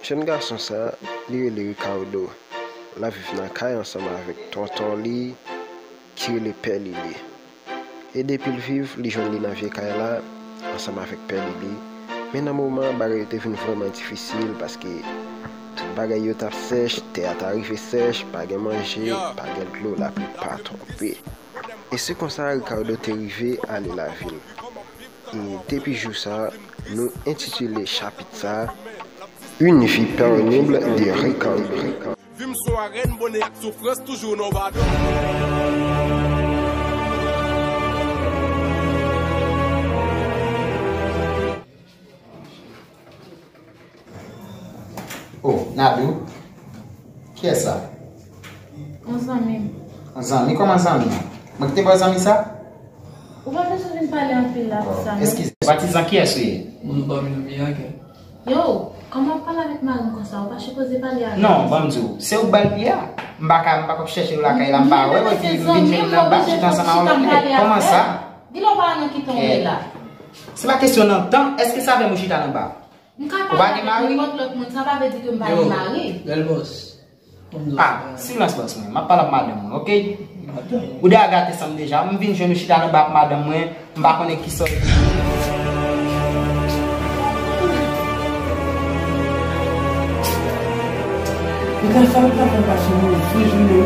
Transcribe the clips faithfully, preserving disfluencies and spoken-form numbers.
Jèn gason sa, li rele Ricardo. L ap viv nan kay ansanm avèk tonton li ki rele Pè Lili. E depi l viv, li jwenn li nan vye kay la ansanm avèk Pè Lili. Men nan moman an, bagay yo te vin vrèman difisil paske tout bagay yo t ap sèch, tè a ta rive sèch, pa gen manje, pa gen dlo, lapli pa tonbe. E se konsa Ricardo te rive ale lavil. E depi jou sa, nou entitile chapit sa a Une vie pénible de Ricardo. Vi m sou arèn, bonè ak soufrans toujou nan badon. Oh, Nadou? Kiyès sa? Yon zanmi m. Yon zanmi? Kòman zanmi an? Mwen ki te ba w zanmi sa? Ou pa bezwen vin pale anpil la pou sa non. Eskize, patizan kiyès ou ye? Moun ou pa vin oubyen a gen. Yo, kòman w ap pale avèk mari m konsa? Ou pa sipoze pale avè l. Non, ban m di w, se ou k ba l pye a. M pa ka, m pa ka ap chèche w lakay la, m pa wè w, epi m vin jwenn nan ba, chita ansanm a yon lòt nèg. Kòman sa? Genlè w pa wè nan ki tan w ye la. Se pa kesyon nan tan, èske se avè m ou chita nan ba? M ka pale avèk nenpòt lòt moun, sa pa vle di ke m pa gen mari. Bèl bòs. Ah, silans bòs mwen, m ap pale ak madanm mwen, oke? Ou deja gate san m deja, m vin jwenn ou chita nan ba ak madanm mwen, m pa konnen kisa w ye. M ta fè, m ta fè pase yon move jounen wi.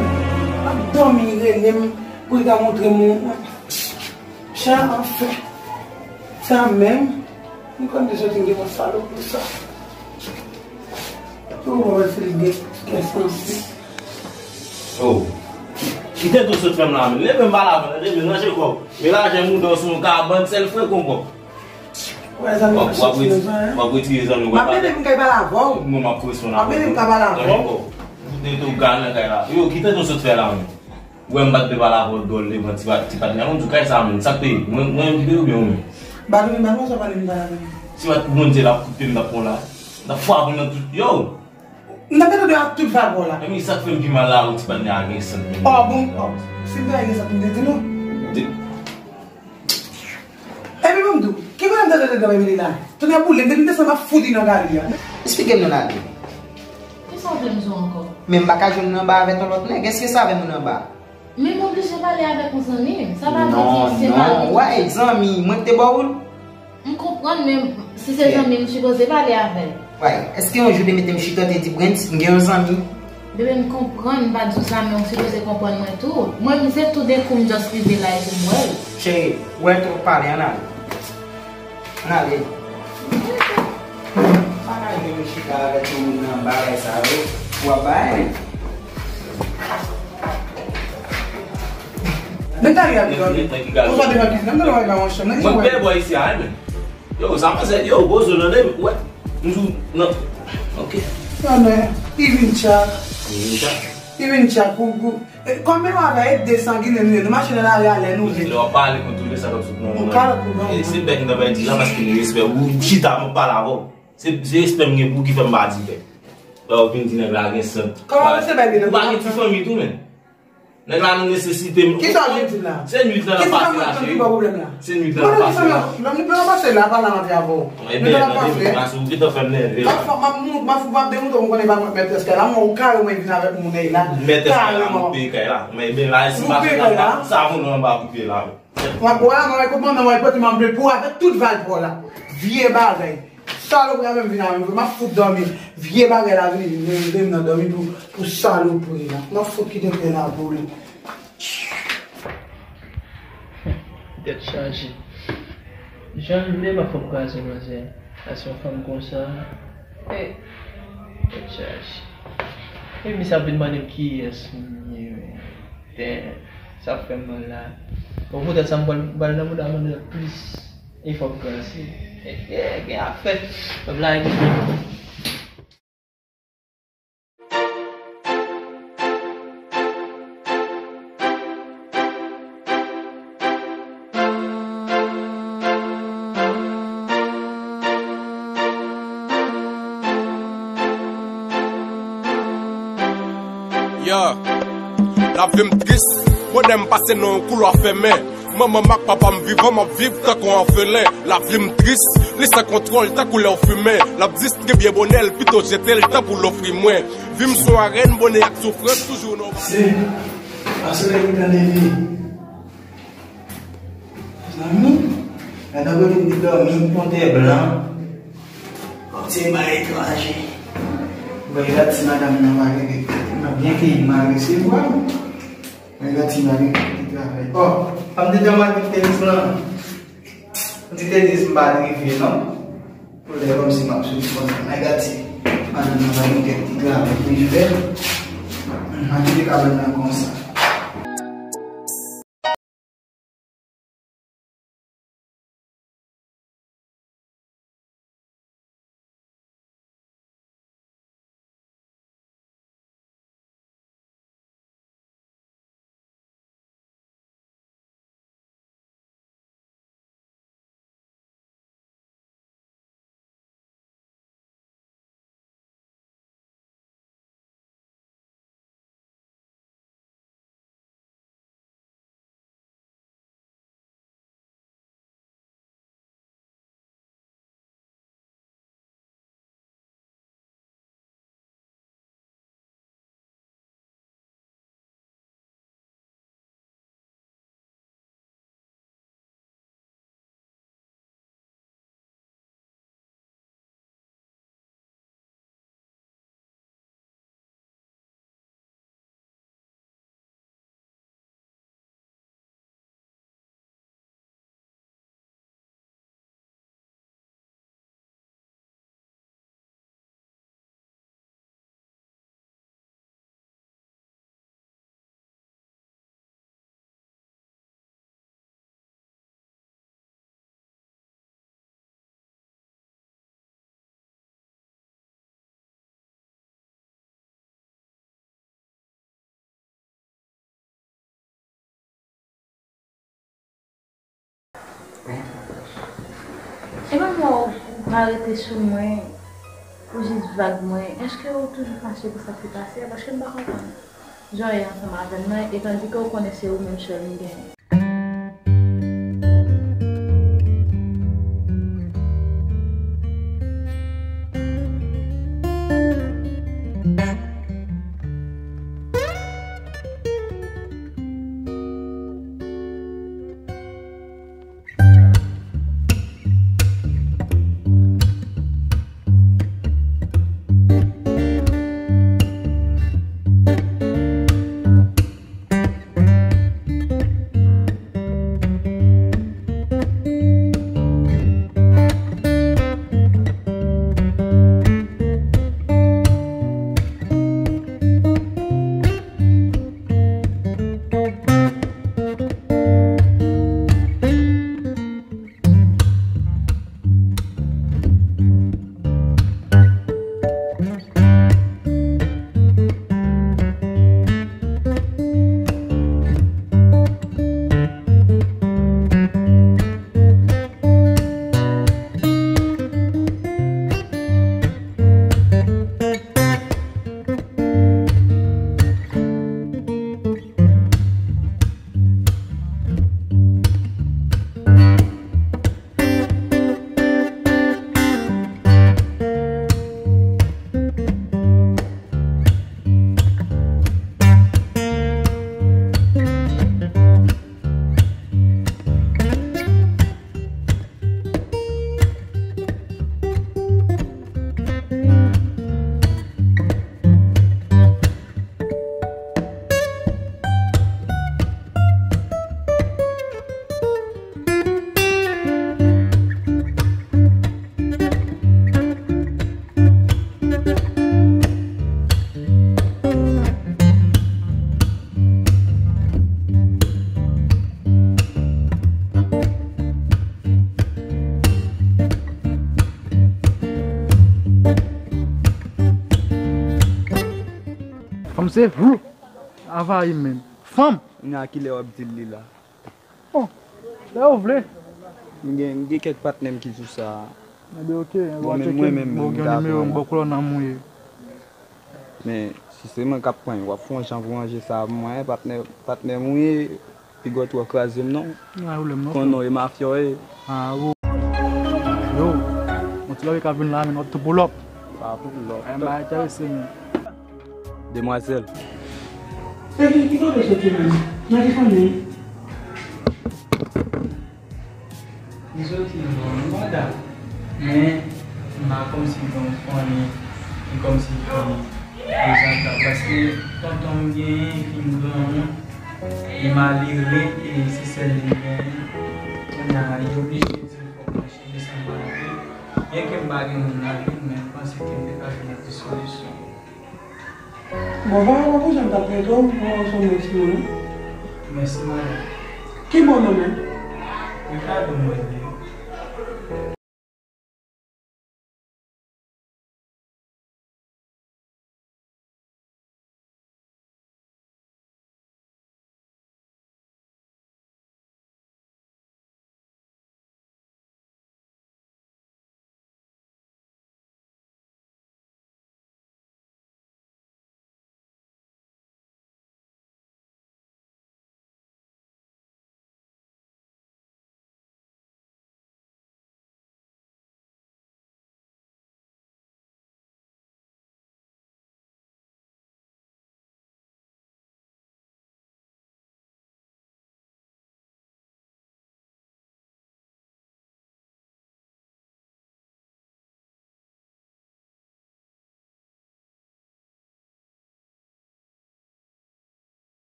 M ap dòmi, li rele m pou li ta montre m yon. Jan anfen. Sa menm, m konn de soti m te pran salopri sa. Pou mwen wè si li gen kè santi. Oh. Kite tout sot fè m la menm. Leve m pale avè w, tande, men ranje kò w. Men lajè mouda w sou yon kabann, sèl fre konpòt. Wè zanmi pa chèche nan zòn. W ap retire zanmi w. M ap leve m kay pale avè w. Mwen m ap koresponn avè w. M ap leve m kay pale avè w. Ranje kò w. Fout de tou gade nan kay la. Yo, kite tout sot fè la menm. Wè m pa t vle pale avè w dwòl devan ti pa, ti patnè. Mwen di w kay sa menm, sa k peye? Mwen, mwen menm ki peye oubyen ou menm? M pa t vle, m pa t konsa pale m pale avè w. Si w pa t pou Bondye l ap koupe m, t ap pran w la. L ap frape w nan tout, yo! M t ap tande w ak tout vag ou la. Enben sa k fè m pi mal la, ou ti patnè a gen sant menm. Oh bon, oh, si m ta gen sant m te di nou. Epi ban m di w, ki kote m tande dedan bebe li la? Tonnè boule m, depi m desann m ap fout li nan gari a. Esplike m non Nadi. Kisa w vle m di w ankò? Men m pa ka jwenn nou anba avèk yon lòt nèg. Èske se avè m ou nan anba? Men m oblije pale avèk yon zanmi m. Sa pa vle di se mari m. Non, non, wè, zanmi, mwen k te ba w l. M konprann, men si se zanmi m, m sipoze pale avè l. Wè, èske yon jou te mete m chita, te di, Brens, m gen yon zanmi? Bebe, m konprann, m pa di w sa, men ou sipoze konprann mwen tou. Mwen, m se toudenkou m just rive la epi m wè l. Cheri, ou wè twòp pale, ann ale. Ann ale. Pa ka rive nou chita avèk yon moun nan bagay sa yo pou w ap bay. Men ta li ap gade. Ou pa devan biznen, m tande w al nan yon chanm. Mwen pè bò isi a, men. Yo, sa manzè, yo, bozo nan de, wè. M di w, nan, ok. Nan men, li vin tchak. Li vin tchak. Li vin tchak pou, pou. Kòm men w avè e de sanginen nou ye, nou mache nan lari a lè nou vle. Lè w ap pale kontwole sa k ap sot nan men w. Ou kalòt pou ban mwen. Se bèk m ta bay di jan paske m respè ou, m chita m ap pale avè w. Se, se respè m gen pou ou ki fè m pa di bèk. Lè w vin di nèg la gen sant. Kòman se bèk li nan. Ou pa gen ti fanmi tou, men. Nèg la nan nesesite m. Kisa w vin di m la? Se nwit lan l ap pase la, cheri. Se nwit lan l ap pase la. Lòm li pran pase la, pa la antre avè w. Nwit lan ap pase. Paske ou gentan fè m nève la. M ap, m ap, m ap, m ap demoutre w, m konnen pa mwen mèt eskay la, mwen ou kare mwen vin avèk moun la. Mèt eskay la, mwen peye kay la. Men, men la, si m pa fè la, sa moun nan anba pou peye la. M ap wè la, mwen kòmandan mwen pote m ap vle pou avèk tout vag pa w la. Vye bagay. Salopri a menm vin avè m vre, m ap fout dòmi. Vye bagay la vini, vini, vini nan dòmi pou, pou salopri la. M ap fout kite pye la pou li. Tèt chaje. Jan l vle m ap fè m kraze manzè. Asè yon fanm konsa. Tèt chaje. Epi misye ap vin mande m kiyès m ye, men. Damn. Sa ap fè m mal la. Bon, poutèt sa m pral, pral nan mouda mande l plis. E fòk kraze. E, e, gen afè. Pèp la gen. Yeah. Lavi m tris, bonè m pase nan yon koulwa fèmen. Manman m ak papa m vivan, m ap viv tankou anfelen. Lavi m tris, li san kontwòl tankou lè w fimen. L ap distri byen bonè l, pito jete l tankou l ofri mwen. Vi m sou arèn, bonè ak soufrans toujou nan. Se pa solèy ki tande vi. Zanmi, gade yon kote m te dòmi, yon tè blan. Kòm se bay etranje. Mwen gade si madanm nan pa gen, nan byen keyi m al resevwa. Mwen gade si madanm nan gen travay. Ò, pa m te dòmi ak ti tenis lan. Ti tenis m pa rive non. Pou lè kòm si m ap soti konsa. Mwen gade si madanm nan pa gen kèk ti travay pou l fè. M ap kite kabann nan konsa. Epa m wè w pa rete sou mwen, ou jis vag mwen. Èske ou toujou fache pou sa k te pase a? Paske m pa konprann jan w ye ansanm avè m nan, e tandike ou konnen se ou menm sèl m genyen. Fanm se vou. Avayi menm. Fanm. Nan kilè w ap di l li la? Bon, lè w vle. M gen, m gen kèk patnè m ki sou sa. Enben, oke, enben, bon, men mwen menm, bon, m gen nimewo m, bon, kolòn nan mouye. Men, si se mwen k ap pran, w ap fè yon jan pou ranje sa pou mwen, patnè, patnè mouye. Piga w twò kraze m non. Konnen w e mafya w ye. Ah, wo. Yo, yon ti lòve ka vin la, men w ap tou pull up. Pa pull up. Ay, m pa enterese, men. Demwazèl. Epi, ki kote w soti menm? Nan ki fanmi? M soti nan Mada. Men, m pa kòmsi m gen yon fanmi ki kòmsi ki prezantab. Paske tonton m genyen, epi m granmoun, li malere, e se sèl li m genyen. Kounye a, li oblije di m fòk mwen chanje sa m pral fè. Byenke m pa gen moun nan vi m, men m panse ke m te ka jwenn yon ti solisyon. Bon, pa, pa pou jan m t ap rete w, mwen wè w se yon bon timoun, wi. Mèsi, madanm. Ki bò w nonmen? Ricardo mwen rele.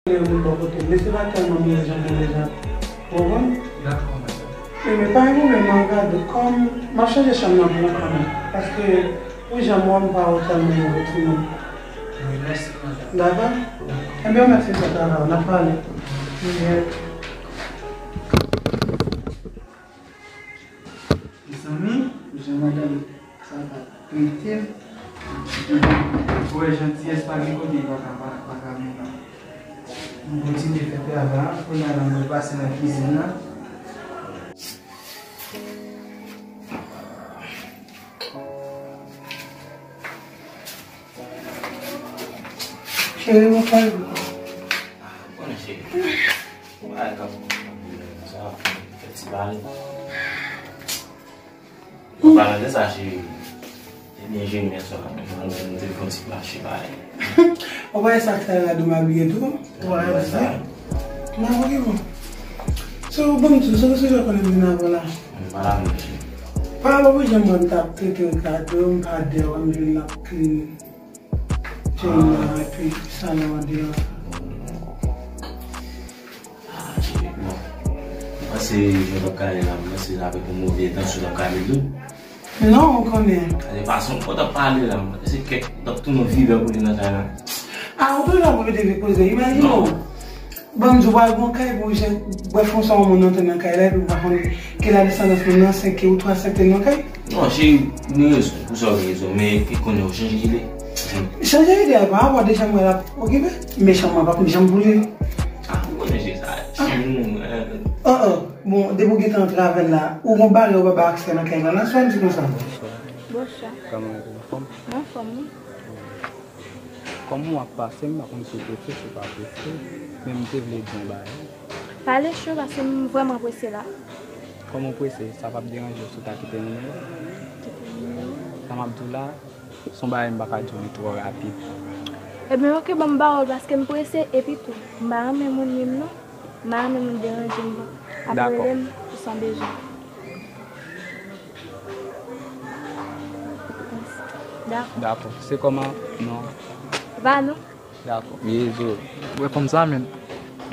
Lè moun bò kote m, men se pa tèlman move jan m move jan. Ou konprann? Dakò, madanm. Wi, men pa gen pwoblèm, m ap gade. Kòm m ap chanje chanm nan pou ou kanmenm. Paske, wi, jan m wè w, m pa wè w tèlman move timoun. Wi, mèsi, madanm. Dakò? Dakò. Ebyen, mèsi pou travay ou. N ap pale. Wi. Mezanmi, jan madanm sa t ap trete m. Ou wè jantiyès pa gen kote li pa ka, pa, pa ka mennen. M kontinye fè travay la, kounye a la m pral pase nan kizin nan. Cheri, mwen fè l pou ou. Ah, ou konnen cheri. Bagay k ap fè ti bagay. An palan de sa, cheri, ebyen, jeni yè swa, nou te fè yon ti mache bagay. Ou pa wè sa k fè Rado m abiye tou? Ou pa wè sa? Non, ok, bon. So, bon, so, so, so, jan konnen m vin avè w la. M pa la, mon cheri. Pa, pa pou jan mwen t ap trete Rado, m pa dèyè w, m vin l ap clean. Jeni la, epi salon an deyò. Ah, cheri, bon. Mwen panse jan w t ap kale la, mwen panse avèk yon move entansyon w t ap kale tou. Non, ou konnen. Gade fason w t ap pale la, mwen panse kèk w t ap tounen yon vivè pou li nan kay la. Ah, ou toujou ap repete vye koze. Imajine w. Ban m di w, w al gon kay pou w jwenn, brèf, konsa yon moun antre nan kay la, epi w pa konn ki ladesandans moun nan, senk ou twa senk te nan kay. Non, cheri, ou gen rezon, pou sa w gen rezon, men e konnen w chanje ide. Chanje ide a, pa wè deja mwen la okipe. Mechan mwen p ap janm boule. Ah, ou konnen se sa. An, an. Bon, depi w gentan antre avè l la, ou gon bagay ou pa bay aksè nan kay la, lan swa di konsa. Bonswa. Kòman w ye? Anfòm? Anfòm, wi. Kòman w ap pase, m pa konn si w prese, si w pa prese, men m te vle di yon bagay. Pale cho, paske m vrèman prese la. Kòman w prese, sa p ap deranje w si w ta kite nimewo? Kite nimewo? Sa m ap di w la, se yon bagay m pa ka di w li twò rapid. Ebyen, oke, ban m ba w l, paske m prese, epi tou, m pa renmen moun nwi m non. M pa renmen moun deranje m, non. Ap rele m pou san bezwen. Dakò. Dakò. Se kòman non? Vanou. Dakò. Yezo. Wè fanm sa, menm.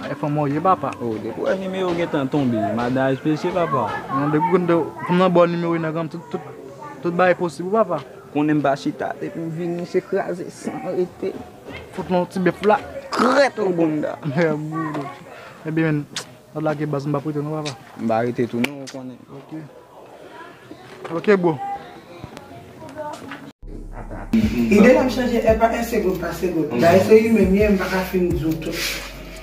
E fanm mwen ye, papa. Oh, depi w wè nimewo gentan tonbe, madan H P C, papa. Non, depi w konn fanm nan ba w nimewo, nèg an, tout, tout, tout bagay posib, wi, papa. Konnen m pa chita, depi m vini, se kraze san rete. Fout yon ti bèf la. Krèt ou bounda. Mèd boule. Ebyen, men, lòt la gen baz, m pa prete non, papa. M pa rete tou non, ou konnen. Ok. Ok, bro. Ide la ap chanje, e pa en segonn pa segonn. Dayè se imen m ye, m pa ka fin di w tout.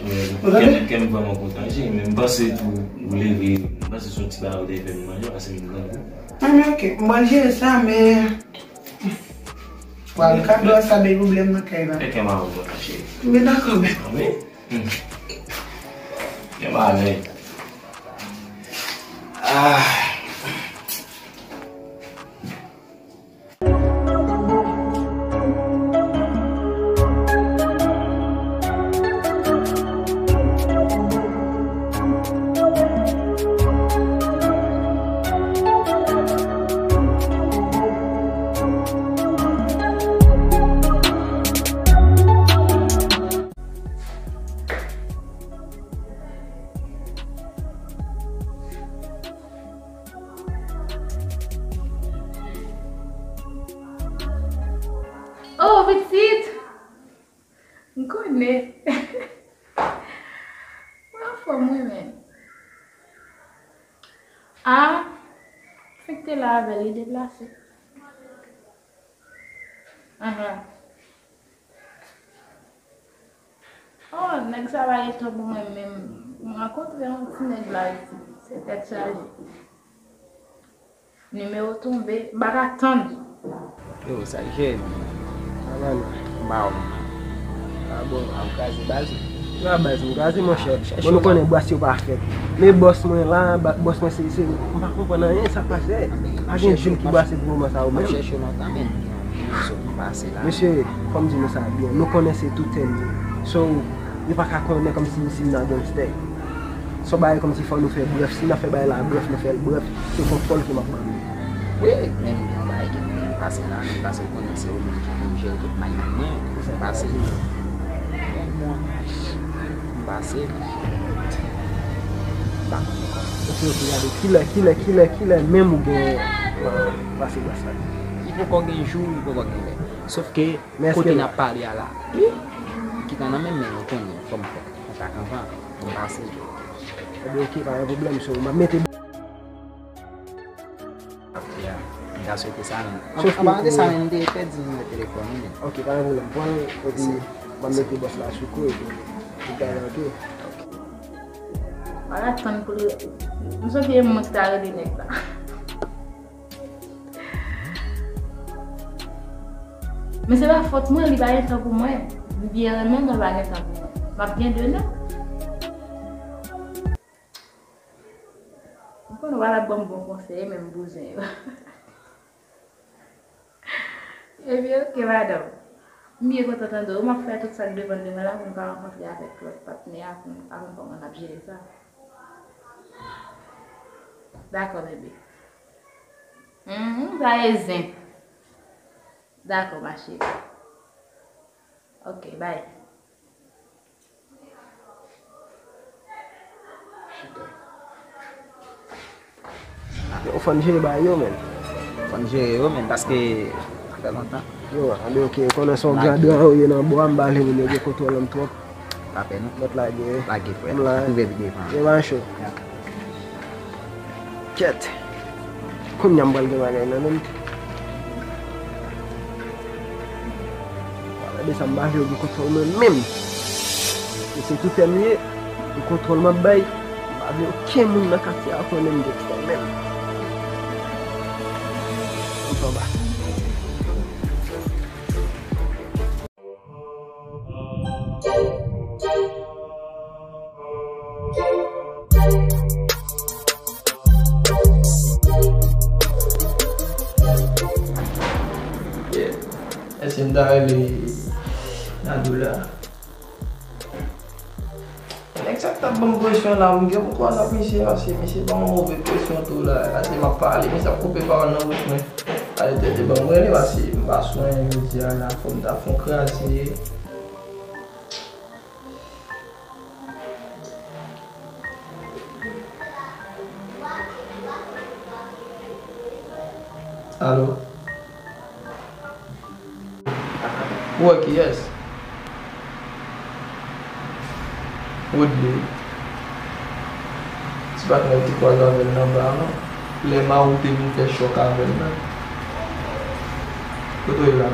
Ou tande? Kè m, kè m vrèman kontan, cheri, men m panse tou, ou leve, m panse se yon ti bagay ou te fè m manje, paske m grangou. Ah, men ok, m pral jere sa, men pral kado sa bay pwoblèm nan kay la. E kè m a ou kontan, cheri. Men dakò, men. Ah, men. Hmm. Gen bagay. Ah. Oh, pitit! M konnen. Mwen anfòm, wi, men. Ah, fèk te la avè l, li deplase. Ahan. Oh, nèg sa pa gen tan pou mwen menm. M rankontre yon ti nèg la isit. Se tèt chaje. Nimewo tonbe, m pa ka tann. Yo, sa k fè? Sa va non? M pa wè. Ah bon, ap kraze baz ou? Sa baz m kraze, monchè. Bon, nou konnen bwase yo pa fèt. Men bòs mwen la, ba- bòs mwen se, se, m pa konprann anyen sa k pase. Pa gen joun ki bwase pou moman sa yo menm. M ap chèche w lontan, men m sot pase la. Mesye, fò m di nou sa byen. Nou konnen se tou tèm. So, yo pa ka konnen kòmsi si m nan gangstè. Se yon bagay kòmsi fò nou fè brèf. Si n ap fè bagay la brèf, nou fè l brèf. Se kontwòl ke m ap mande. Wi, men m gen yon bagay ke m pase la, men pase w konnen se ou menm ki pou jere tout may mwen. Pase. Bon, bon. M pase. M pa konn ankò. Ok, ok, gade. Kilè, kilè, kilè, kilè menm ou gen, euh, pase glas la? Li poko gen jou, li poko gen lè. Sof ke kote n ap pale a la, ki ta nan menm men yo konnen, fò m fè kontak anvan, pou m pase. Ebyen, ok, pa gen pwoblèm, so, m ap mete Ya, m ta swete sa menm. An paran de sa menm, m te pèdi nimewo telefòn ou menm. Ok, pa gen pwoblèm. Pran l, epi m ap mete bòs la sou kou, epi ou gade, ok? Pa ka tann pou l, m santi e mwen ki ta rele nèg la. Men se pa fòt mwen, li pa gen tan pou mwen. M byen renmen l, men l pa gen tan pou mwen. M ap gen de non. M konnen w pa t ap ban m bon konsèy, men m bouzen yo. Ebyen, oke, madanm. M byen kontan tande w. M ap fè tout sa k depann de mwen la pou m ka rankontre avèk lòt patnè a, pou m ka konn kòman n ap jere sa. Dakò, bebe. Mhm, sa e zen. Dakò, ma chérie. Ok, bye. Yo, fò n jere bagay yo, menn. Fò n jere yo, menn, paske sa fè lontan. Yo, anben, ok, konnen se yon gran dra ou ye nan bwa, m pa vle moun yo gen kontwòl an m twòp. Pa pè non. Mèt lage. Lage, frè. M la. Twouve l devan. Yo, pa cho. Ya. Kèt. Kounye a m pral gen bagay nan men m. E sa m pa vle yo gen kontwòl mwen menm. E se toutè m ye, e kontwòl m ap bay, m pa vle okenn moun nan katye a konnen m gen toutè menm. M anba. Yeah. Èske m ta rele Nadou la? Nèg sa k t ap ban m presyon la, m gen pou kwaz ak misye, paske misye ban m yon move presyon tou la. Gade m ap pale, misye ap koupe pawòl nan bouch mwen. Gade tèt li ban m rele, paske m pa swen jodi a la, fò m ta fè yon kraze. Alo? Ou wè kiyès? Woodley. Ti patnè w te kwaze avè l nan ba a, non? Lè Mawo te vin fè chòk avè l la. Kote w ye la?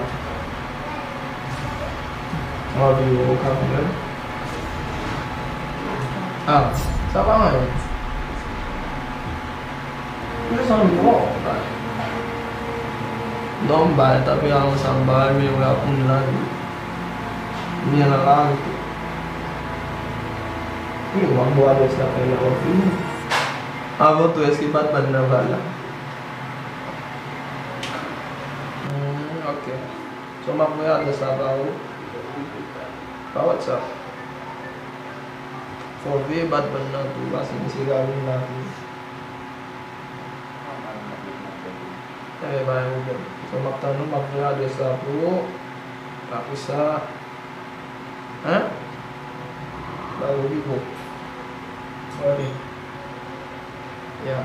M anvi wè w, ou ka vin wè m? Ah, sa pa anyen. Mezanmi, bon, bagay. Non, m pa, tanpri, avan sa, m pa renmen wè ak moun lari. Byen nan lari tou. Wi, m ap ba w adrès lakay la, w ap vini. Avan tou, èske Batman nan va la? Hmm, ok. So, m ap voye adrès la ba ou. Pa WhatsApp. Fò w veye Batman nan tou, paske misye ka vin la tou. Enben, pa gen pwoblèm. So, m ap tann ou, m ap voye adrès la pou ou. Apre sa, hein? Ba yo pi gwo. Ok. Yeah.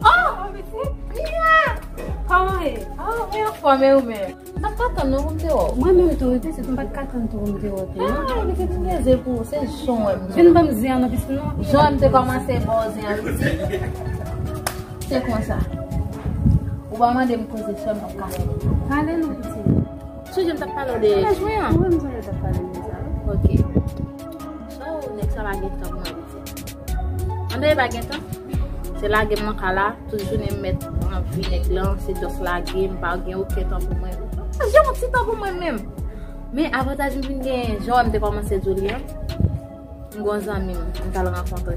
Oh, Mia! Kòman e? Oh, mwen anfòm, e ou menm? M pa t ka tann non pou m te wè w. Mwen menm tou, wi, pitit, m pa t ka tann tou pou m te wè w tou, non. Ah, pitit, m gen ze pou ou, se jan w wè m. Vin ban m ze a non, pitit, non. Jan m te kòmanse ba w ze a, pitit. Se konsa. Ou pa mande m koze, sè m p ap ka fè. Pale non, pitit. Sonje m t ap pale w de jwen an. Mwen, m sonje w t ap pale m de sa, wi. Ok. Sa w nèg sa pa gen tan pou mwen, pitit. Ann dèyè pa gen tan. Se lage m nan kay la, tout jounen m mèt anvi nèg lan, se just lage, m pa gen okenn tan pou mwen. Jan yon ti tan pou mwen menm. Men avantaj m vin genyen, jan w wè m te kòmanse di w li an, m gen yon zanmi m, m t al rankontre.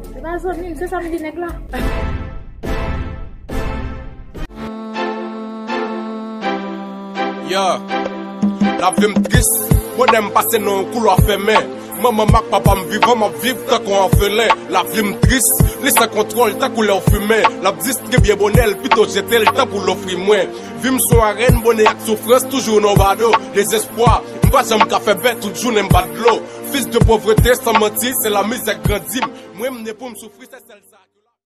Se pa zanmi m, se sa m di nèg la. Yeah. Lavi m tris, bonè m pase nan yon koulwa fèmen. Manman m ak papa m vivan, m ap viv tankou yon òfelen. Lavi m tris, li san kontwòl tankou lè w fimen. L ap distribye bonè l, pito jete l tankou l ofri mwen. Vi m sou arèn, bonè ak soufrans toujou nan bado. Dezespwa, m pa janm ka fè bè, tout jounen m bat dlo. Fis de povrete, san manti, se lamizè k grandi m. Mwen m ne pou m soufri, se sèl